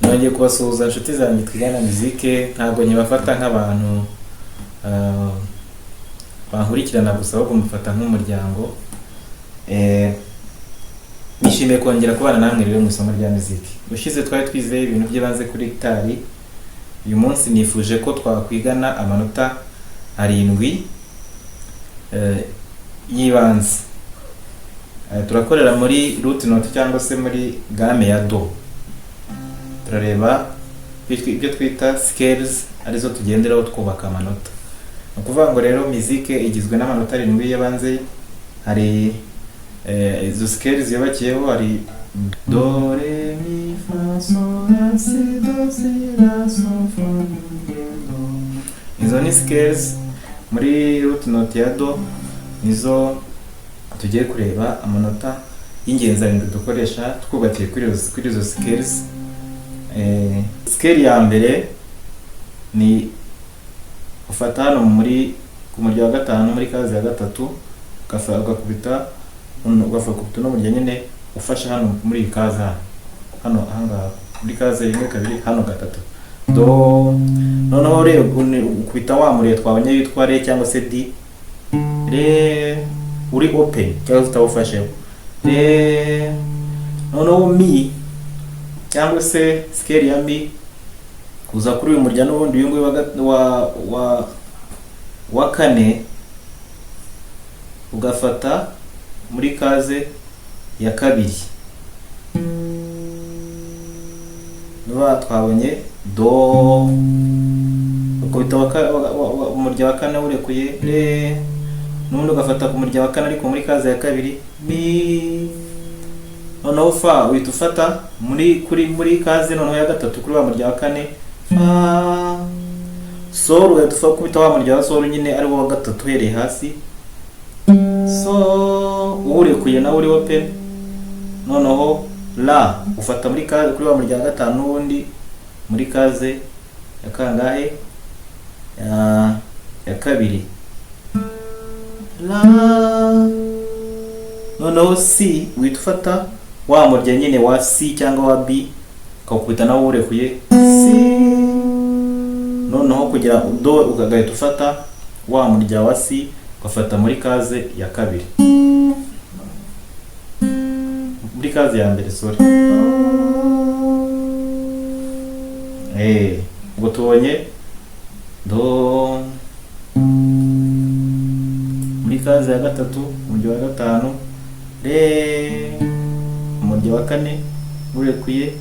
Nongeye kubasuhuza, inshuti zanjye twigana muzike. Ntabwo nkibafata nk'abantu bankurikirana gusa, ahubwo mufata nk'umuryango. Nishimiye kongera kubana namwe rero mu isomo rya muziki. Ushize twari twize ibintu by'ibanze kuri gitari. Uyu munsi nifuje ko twakwigana amanota 7 y'ibanze. Turakorera muri root note cyangwa se muri gamme ya do. Turareba ibyo twita scales, arizo tugenderaho twubaka amanota. Ni ukuvuga ngo rero muzike igizwe n'amanota 7 y'ibanze. Hari izo scales yubakiyeho, hari do, re, mi, fa, sol, la, si, do, si, la, sol, fa, mi, re, do. Izo ni scales muri root note ya do, nizo tugiye kureba, amanota y'ingenzi 7 dukoresha twubakiye kuri izo scales. Scale ya mbere ni ufata hano muri ku murya wa gatanu muri case ya gatatu, ugakubita ugakubita uno murya nyine ufashe hano muri iyi case, hano ahangaha muri case rimwe, kabiri, hano gatatu, do. Noneho rero ukubita wa murya twabonye witwa re cyangwa se D, re uri open cyangwa se utawufasheho, re. Noneho mi cyangwa se scale ya mi, uza kuri uyu murya n'ubundi uyu nguyu wa kane, ugafata muri case ya kabiri. Niba twabonye do, ukubita umurya wa kane urekuye, re, n'ubundi ugafata ku murya wa kane ariko muri case ya kabiri, mi. Noneho fa, uhita ufata muri case noneho ya gatatu kuri wa murya wa kane, fa. Sol, ugahita ufa kubita wa murya wa sol nyine ari wo wa gatatu uhereye hasi, so uwurekuye nawe uri open. Noneho la, ufata muri case kuri wa murya wa gatanu n'ubundi muri case ya kangahe? Ya kabiri, la. Noneho si, uhita ufata wa murya nyine wa C cyangwa wa B, ukawukubita nawo urekuye, C. Noneho kugira do, ugahita ufata wa murya wa C, ugafata muri case ya kabiri, muri case ya mbere, sorry. Ubwo tubonye do muri case ya gatatu, umurya wa gatanu, re, umurya wa kane urekuye,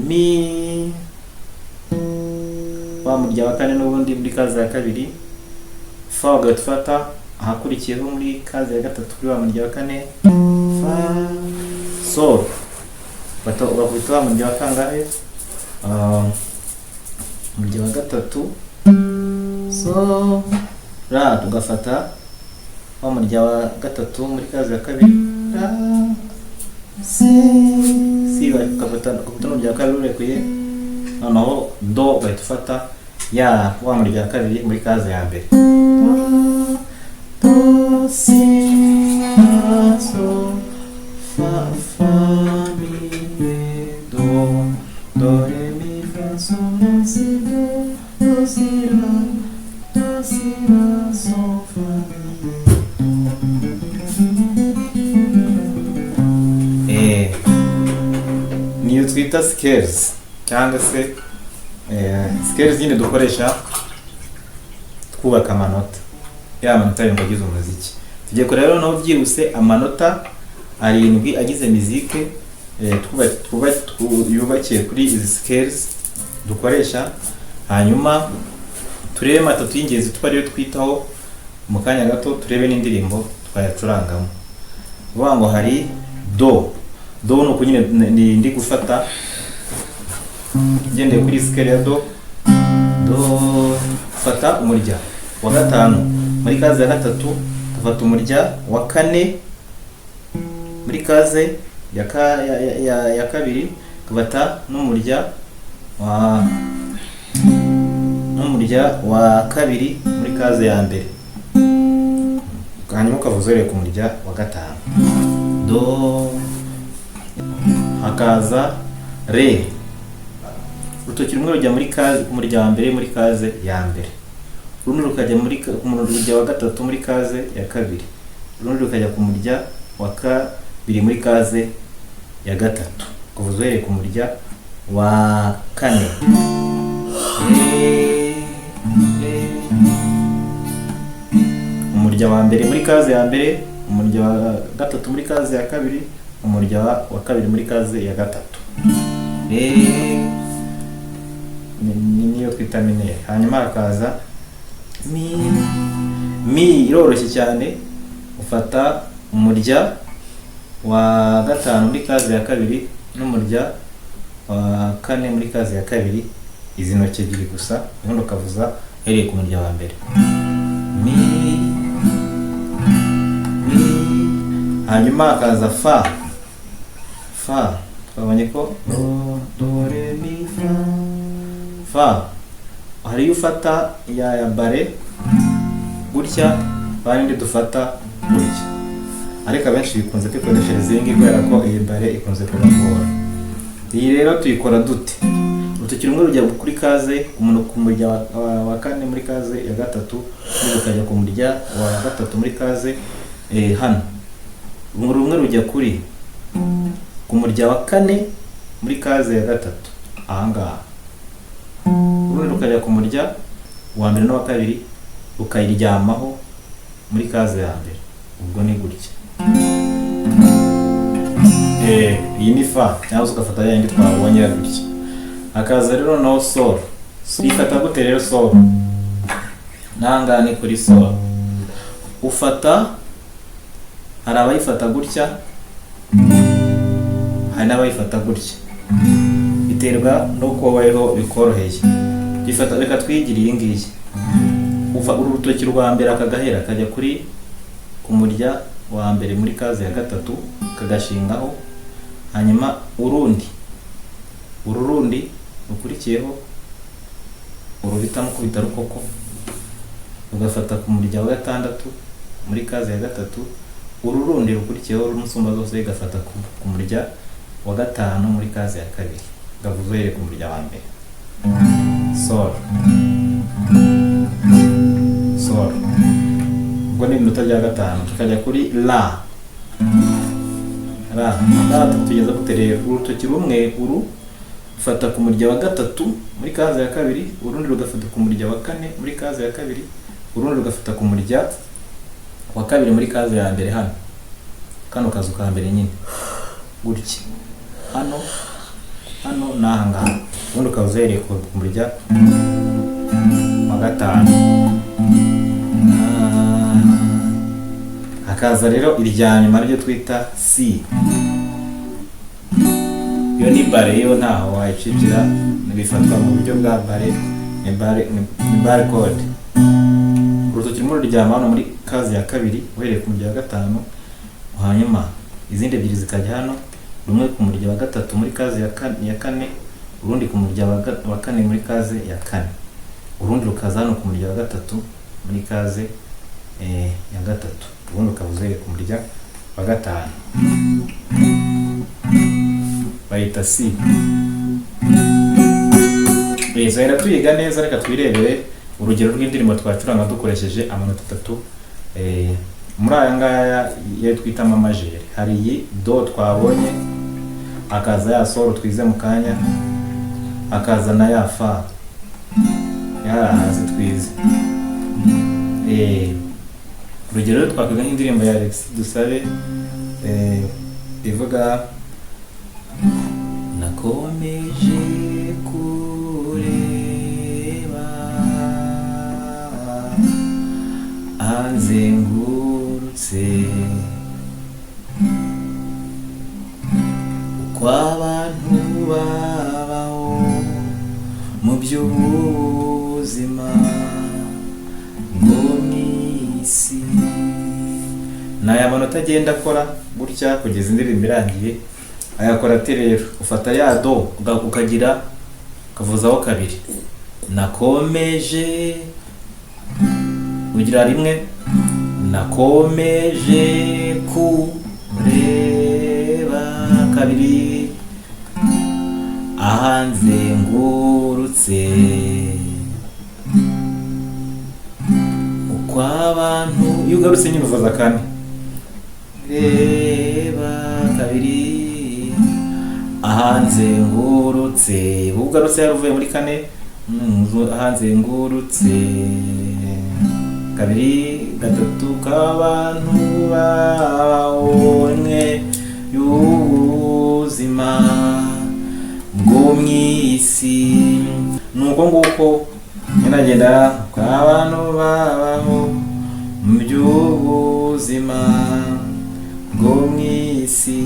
mi, wa murya wa kane n'ubundi muri case ya kabiri, fa, ugahita ufata ahakurikiyeho muri case ya gatatu kuri wa murya wa kane, fa. Sol, ugakubita wa murya wa kangahe? Umurya wa gatatu, so. La, tugafata wa murya wa gatatu muri case ya kabiri, la. Si, si, ugafata, ugakubita n'umurya wa kabiri urekuye. Noneho do, ugahita ufata ya wa murya wa kabiri muri case ya mbere, do, do, si, la, so, fa, fa, mi, re, do, do, re, mi, fa, sol, la, si, do, do, si, la, do, si, la, sol, fa, mi, re, do. Niyo twita scales cyangwa se scales nyine dukoresha twubaka amanota, ya manota 7 agize umuziki. Tugiye kureba rero noneho byihuse amanota 7 agize mizike yubakiye kuri izi scales dukoresha, hanyuma turebe atatu y'ingenzi tuba ariyo twitaho mu kanya gato, turebe n'indirimbo twayacurangamo. Uvuga ngo hari do. Do ni uku nyine ni ndi gufata ngendeye kuri scale ya do. Do, fata umurya wa gatanu muri case ya gatatu, ugafata umurya wa kane muri case ya kabiri, ugafata n'umurya wa kabiri muri case ya mbere, hanyuma ukavuza uhereye ku murya wa gatanu, do. Hakaza re. Urutoki rumwe rujya muri case, ku murya wa mbere muri case ya mbere, urundi rukajya ku murya wa gatatu muri case ya kabiri, urundi rukajya ku murya wa kabiri muri case ya gatatu, kuva uhereye ku murya wa kane. Re, re. Umurya wa mbere muri case ya mbere, umurya wa gatatu muri case ya kabiri, umurya wa kabiri muri case ya gatatu. Re niyo twita mineur. Hanyuma hakaza mi. Mi iroroshye cyane, ufata umurya wa gatanu muri case ya kabiri n'umurya wa kane muri case ya kabiri, izi ntoki ebyiri gusa, ubundi ukavuza uhereye ku murya wa mbere, mi, mi. Hanyuma hakaza fa. Fa twabonye ko do, do, re, mi, fa. Fa hari iyo ufata ya barré gutya, hari n'indi dufata gutya, ariko abenshi bikunze kwikoreshereza iyi ngiyi kubera ko iyi barré ikunze kubagora. Iyi rero tuyikora dute? Urutoki rumwe rujya kuri case ku murya wa kane muri case ya gatatu, urundi rukajya ku murya wa gatatu muri case hano. Rumwe rujya ku murya wa kane muri case ya gatatu ahangaha, urundi rukajya ku murya wa mbere n'uwa kabiri, rukayiryamaho muri case ya mbere. Ubwo ni gutya. Iyi ni fa, cyangwa se ugafata ya yindi twabonye ya gutya. Hakaza rero noneho sol. Uyifata gute rero sol? N'ahangaha ni kuri sol. Ufata, hari abayifata gutya, hari n'abayifata gutya, biterwa n'uko woweho bikoroheye. Tuyifata, reka twigire iyi ngiyi. Uva uru rutoki rwa mbere, aka gahera kajya ku murya wa mbere muri case ya gatatu, kagashingaho. Hanyuma urundi, uru rundi rukurikiyeho, uruhitamo kubita rukoko, ugafata ku murya wa gatandatu muri case ya gatatu. Uru rundi rukurikiyeho rumusumba zose gafata ku murya wa gatanu muri case ya kabiri, gavuze uhereye ku murya wa mbere. Sol, sol. Ubwo ni inota rya gatanu. Tukajya kuri la. La, la tugeza gute rero? Urutoki rumwe uru ufata ku murya wa gatatu muri case ya kabiri, urundi rugafata ku murya wa kane muri case ya kabiri, urundi rugafata ku murya wa kabiri muri case ya mbere hano, kano kazu ka mbere nyine gutya, hano, hano n'aha ngaha. Ubundi ukaba uhereye ku murya wa gatanu. Hakaza rero irya nyuma ryo twita si. Iyo ni barré, yo ntaho wayicikira, bifatwa mu buryo bwa barré, ni barre chord. Urutoki rumwe ruryama hano muri case ya kabiri uhereye ku murya wa gatanu, hanyuma izindi ebyiri zikajya hano, rumwe ku murya wa gatatu muri case ya kane, urundi ku murya wa kane muri case ya kane, urundi rukaza hano ku murya wa gatatu muri case ya gatatu, ubundi ukaba uhereye ku murya wa gatanu. Bayita si. Zohera tuyiga neza. Reka twirebere urugero rw'indirimbo twacuranga dukoresheje amanota atatu muri aya ngaya yo twita ama majeur. Hari iyi do twabonye, hakaza ya sol twize mu kanya, hakaza na ya fa yari hasi twize. Urugero rero twakwiga nk'indirimbo ya Alex Dusabe ivuga: "Nakomeje kureba anzengurutse, uko abantu babaho mu by'ubuzima bwo mu isi." Ni aya manota agenda akora gutya kugeza indirimbo irangiye. Ayakora ate rero? Ufata ya do, ukagira ukavuzaho kabiri, nakomeje, ugira rimwe, nakomeje kureba kabiri. Ahanzengurutse uko abantu. Iyo ugarutse nyine uvuza kane, reba kabiri, ahanzengurutse. Uba ugarutse yari muri kane, ahanzengurutse kabiri, gatatu, k'abantu babonye y'ubuzima bwo mu isi. Ni uko nguko nyine k'abantu babaho mu by'ubuzima bwo mu isi,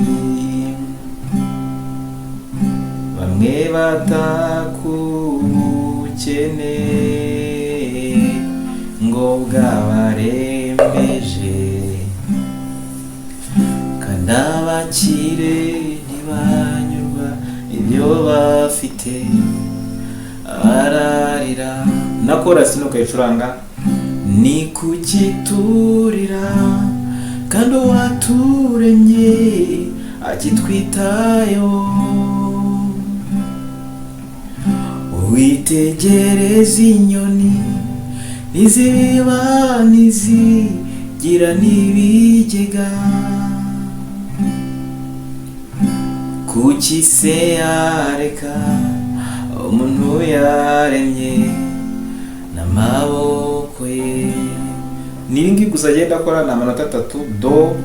bamwe batakubukene ngo bwabarembeje, kandi abakire ntibanyurwa ibyo bafite, ararira. Na chorus nukayicuranga: ni kuki turira kandi uwaturemye akitwitayeho? Witegereza inyoni, ntizibiba, ntizigira n'ibigega, kuki se yareka umuntu yaremye n'amaboko ye? Ni ibi gusa agenda akora, ni amanota atatu. Do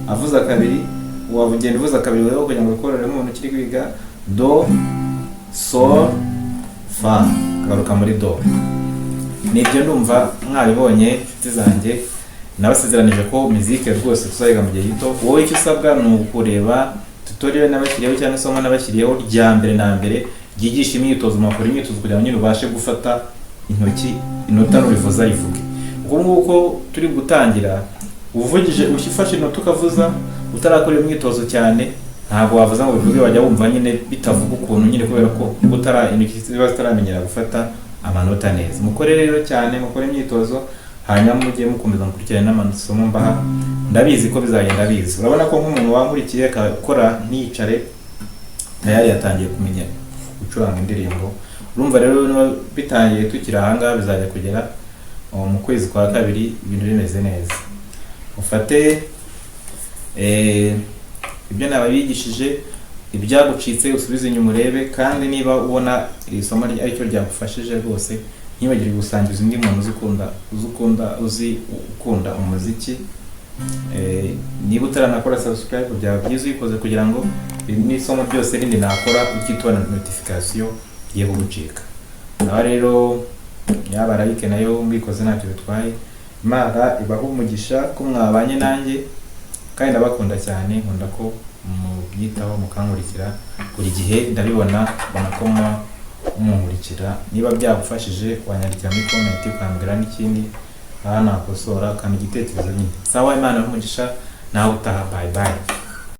avuza kabiri, wagenda uvuza kabiri wowe kugira ngo wikorere nk'umuntu ukiri kwiga. Do, sol, fa, akagaruka muri do. Nibyo, ndumva mwabibonye, inshuti zanjye. Nabasezeranije ko mizike rwose tuzayiga mu gihe gito. Wowe icyo usabwa ni ukureba tutorial nabashyiriyeho cyangwa isomo nabashyiriyeho rya mbere na mbere ryigisha imyitozo. Makora imyitozo kugira ngo nyine ubashe gufata intoki, inota nurivuza rivuge. Ubwo nguko turi gutangira, uvugije, ufashe inota ukavuza utarakora iyo myitozo cyane, ntabwo wavuza ngo bivuge. Wajya wumva nyine bitavuga ukuntu nyine, kubera ko utara intoki ziba zitaramenyera gufata amanota neza. Mukore rero cyane, mukore imyitozo, hanyuma mujye mukomeza mukurikirane n'amasomo mbaha. Ndabizi ko bizagenda biza. Urabona ko nk'umuntu wankurikiye akakora ntiyicare, tayari yatangiye kumenya gucuranga indirimbo. Urumva rero niba bitangiye tukiri ahangaha, bizajya kugera mu kwezi kwa kabiri ibintu bimeze neza. Mufate ibyo nababigishije, ibyagucitse usubize inyuma urebe. Kandi niba ubona iri somo aricyo ryagufashije rwose, ntibagire gusangiza undi muntu uzi ukunda umuziki. Niba utaranakora subscribe, byaba byiza uyikoze kugira ngo n'isomo ryose rindi nakora ujye utubona notification igiye kugucika. Nawe rero yaba like nayo mbikoze ntacyo bitwaye. Imana ibahe umugisha ko mwabanye nanjye, kandi ndabakunda cyane. Nkunda ko mubyitaho, mukankurikira buri gihe. Ndabibona, mbona ko muba munkurikira. Niba byagufashije, wanyandikira muri comment ukambwira n'ikindi aha nakosora, ukamba igitekerezo nyine. Sawa, Imana umugisha, nawe utaha. Bye bye.